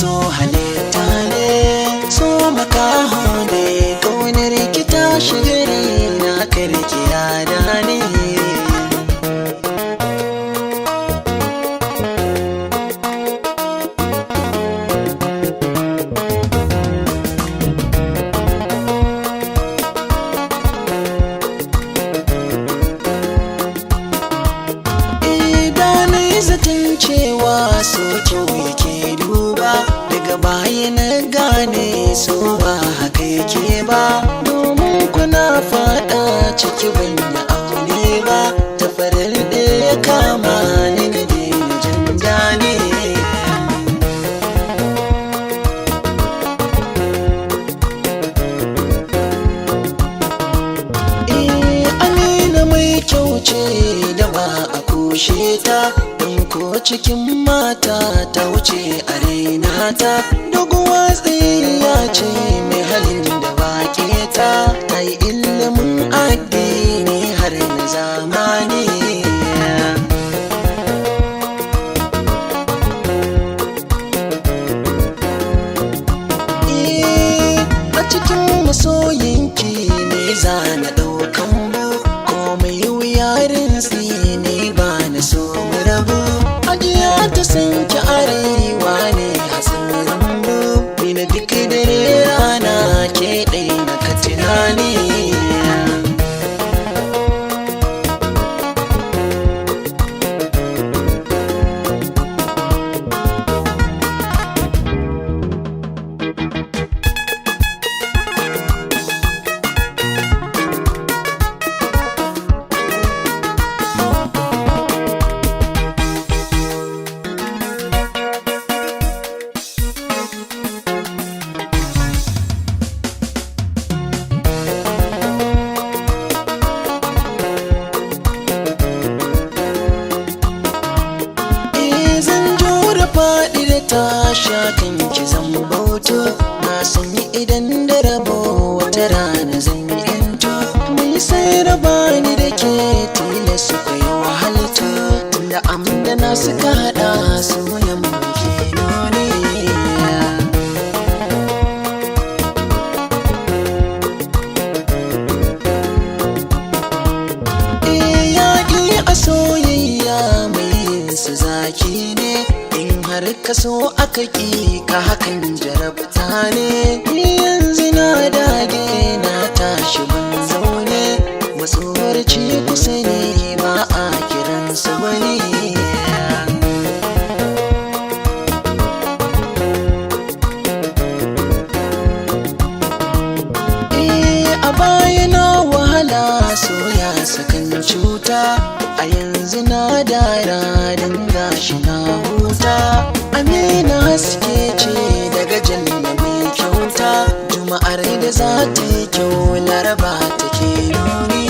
So halitta ne, so makaho ne, ƙaunar ki ta shiga raina, karki yada ne. Idanai zaton cewa so kyau yake duba, daga baya na gane so ba haka yake ba. Domin kuna fada ciki ban yi aune ba, tafarar da ya kama ni na daina jin dani. Eh, Amina mai kyau ce da ba a kushe ta, in ko cikin mata ta wuce a raina ta. Doguwa tsayayya ce mai halin da ba ta, ta yi ilimin addini har na zamani. Eh, a cikin masoyinki ne za na ɗaukan bu, komai wuyarin ne ba na so mu rabu. Ajiya ta san ki arewa ne hasan rambu, ni na duk dare rana ke ɗai na ka tunani. Eh, zan jure faɗi da tasha kan ki zan bauto, na sanyi idan da rabo wata rana zan yi yanto. Mai sai raba ni da ke tilas ku yi wahalto, tunda amdana suka haɗa sunan muke nuni. Eh, yaƙi a soyayya mai yin su zaki ne, in har ka so aka ƙi ka hakan jarabta ne. Ni yanzu na dage na tashi ban zaune, matsoraci kusa ne ba a kiransa wani. Eh, a baya na wahala soya sakan cuta, a yanzu na dara don gashi na huta. Amina haske ce daga janna mai kyauta, juma'ar da za ta yi kyau laraba take nuni.